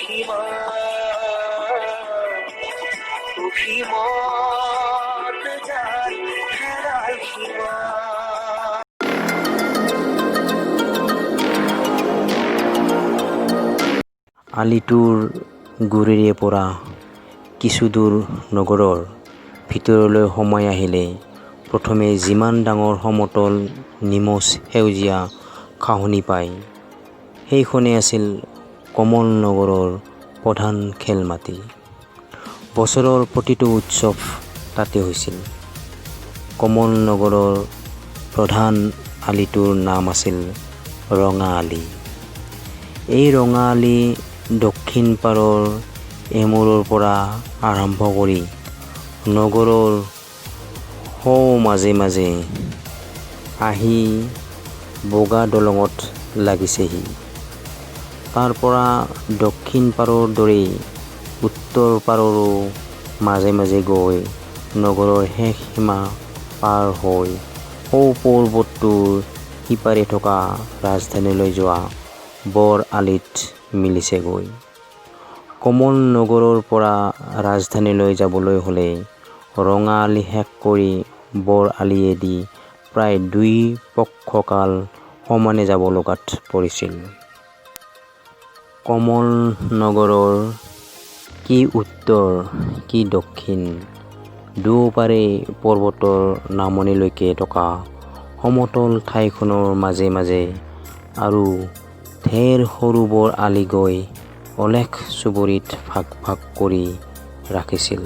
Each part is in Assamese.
সীমা, অভিমত যাৰ হেৰাল সীমা। আলিটোৰ গুৰিৰে পৰা কিছুদূৰ নগৰৰ ভিতৰলৈ সোমাই আহিলে প্ৰথমে যিমান ডাঙৰ সমতল নিমজ সেউজীয়া ঘাঁহনি পায়, সেইখনেই আছিল কমল নগৰৰ প্ৰধান খেলমাটি। বছৰৰ প্ৰতিটো উৎসৱ তাতে হৈছিল। কমল নগৰৰ প্ৰধান আলিটোৰ নাম আছিল ৰঙা আলি। এই ৰঙা আলি দক্ষিণ পাৰৰ এমূৰৰ পৰা আৰম্ভ কৰি নগৰৰ সোঁ মাজে মাজে আহি বগা দলঙত লাগিছেহি। তাৰ পৰা দক্ষিণ পাৰৰ দৰেই উত্তৰ পাৰৰো মাজে মাজে গৈ নগৰৰ শেষ সীমা পাৰ হৈ সৌ পৰ্বতটোৰ সিপাৰে থকা ৰাজধানীলৈ যোৱা বৰ আলিত মিলিছেগৈ। কমল নগৰৰ পৰা ৰাজধানীলৈ যাবলৈ হ'লে ৰঙা আলি শেষ কৰি বৰ আলিয়েদি প্ৰায় দুই পক্ষকাল সমানে যাব লগাত পৰিছিল। কমল নগৰৰ কি উত্তৰ কি দক্ষিণ দুয়োপাৰে পৰ্বতৰ নামনিলৈকে থকা সমতল ঠাইখনৰ মাজে মাজে আৰু ঢেৰ সৰু বৰ আলি গৈ অলেখ চুবুৰীত ভাগ ভাগ কৰি ৰাখিছিল।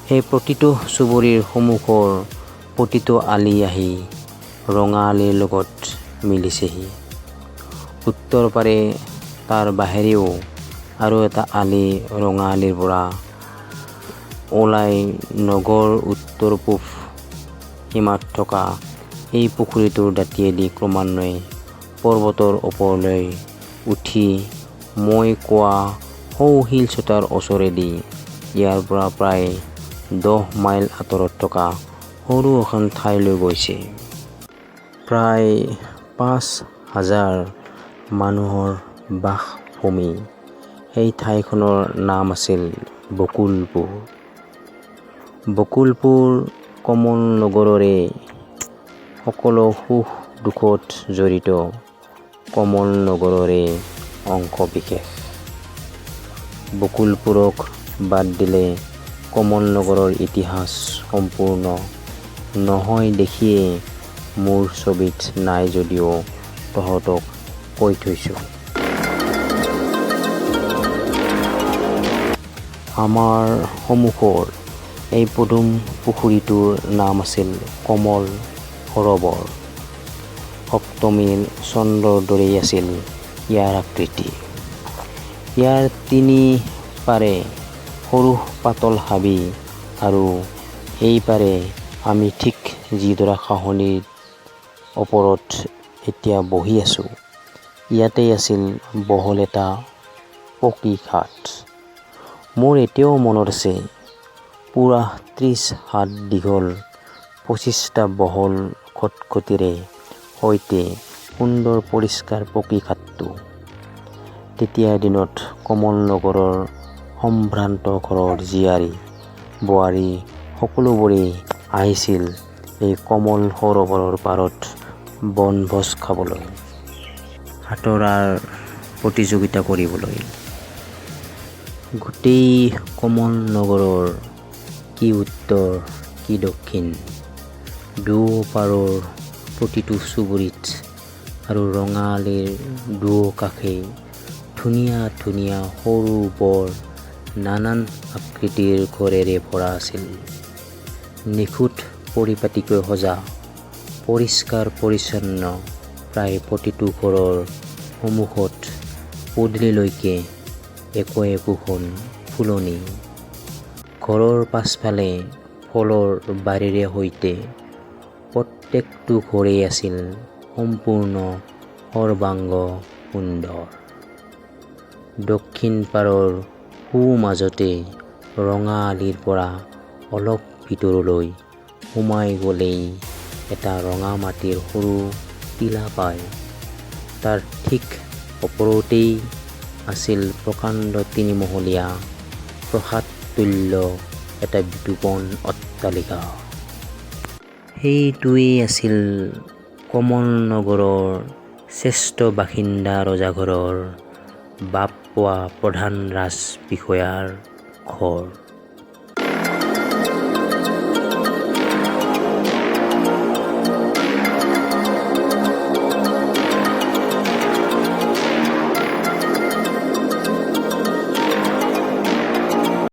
সেই প্ৰতিটো চুবুৰীৰ সন্মুখৰ প্ৰতিটো আলি আহি ৰঙা আলিৰ লগত মিলিছেহি। উত্তৰ পাৰে তাৰ বাহিৰেও আৰু এটা আলি ৰঙা আলিৰ পৰা ওলাই নগৰ উত্তৰ পূব সীমাত থকা এই পুখুৰীটোৰ দাঁতিয়েদি ক্ৰমান্বয়ে পৰ্বতৰ ওপৰলৈ উঠি মই কোৱা সৌ শিলচটাৰ ওচৰেদি ইয়াৰ পৰা প্ৰায় 10 মাইল আঁতৰত থকা সৰু এখন ঠাইলৈ গৈছে। প্ৰায় 5000 মানুহৰ বাসভূমি সেই ঠাইখনৰ নাম আছিল বকুলপুৰ। বকুলপুৰ কমল নগৰৰে সকলো সুখ দুখত জড়িত কমল নগৰৰে অংশবিশেষ। বকুলপুৰক বাদ দিলে কমল নগৰৰ ইতিহাস সম্পূৰ্ণ নহয় দেখিয়েই মোৰ ছবিত নাই যদিও তহঁতক কৈ থৈছোঁ। আমাৰ সমুখৰ এই পদুম পুখুৰীটোৰ নাম আছিল কমল সৰোবৰ। সপ্তমীৰ চন্দ্ৰৰ দৰেই আছিল ইয়াৰ আকৃতি। ইয়াৰ তিনি পাৰে সৰু পাতল হাবি আৰু এইপাৰে আমি ঠিক যিডৰা ঘাঁহনিৰ ওপৰত এতিয়া বহি আছোঁ, ইয়াতেই আছিল বহল এটা পকী ঘাট। মোৰ এতিয়াও মনত আছে, পূৰা 30 হাত দীঘল 25টা বহল খটখটীৰে সৈতে সুন্দৰ পৰিষ্কাৰ পকী ঘাটটো। তেতিয়াৰ দিনত কমল নগৰৰ সম্ভ্ৰান্ত ঘৰৰ জীয়াৰী বোৱাৰী সকলোবোৰেই আহিছিল এই কমল সৰোবৰৰ পাৰত বনভোজ খাবলৈ, সাঁতোৰাৰ প্ৰতিযোগিতা কৰিবলৈ। গোটেই কমল নগৰৰ কি উত্তৰ কি দক্ষিণ দুয়োপাৰৰ প্ৰতিটো চুবুৰীত আৰু ৰঙা আলিৰ দুয়োকাষে ধুনীয়া ধুনীয়া সৰু বৰ নানান আকৃতিৰ ঘৰেৰে ভৰা আছিল। নিখুঁত পৰিপাটিকৈ সজা পৰিষ্কাৰ পৰিচ্ছন্ন প্ৰায় প্ৰতিটো ঘৰৰ সন্মুখত পদূলিলৈকে একো একোখন ফুলনি। ঘৰৰ পাছফালে ফলৰ বাৰীৰে সৈতে প্ৰত্যেকটো ঘৰেই আছিল সম্পূৰ্ণ সৰ্বাংগ সুন্দৰ। দক্ষিণ পাৰৰ সোঁমাজতে ৰঙা আলিৰ পৰা অলপ ভিতৰলৈ সোমাই গ'লেই এটা ৰঙা মাটিৰ সৰু টিলা পায়। তাৰ ঠিক ওপৰতেই আছিল প্ৰকাণ্ড তিনিমহলীয়া প্ৰসাদতুল্য এটা বিতোপন অট্টালিকা। সেইটোৱেই আছিল কমলনগৰৰ শ্ৰেষ্ঠ বাসিন্দা ৰজাঘৰৰ বাপ পোৱা প্ৰধান ৰাজ বিষয়াৰ ঘৰ।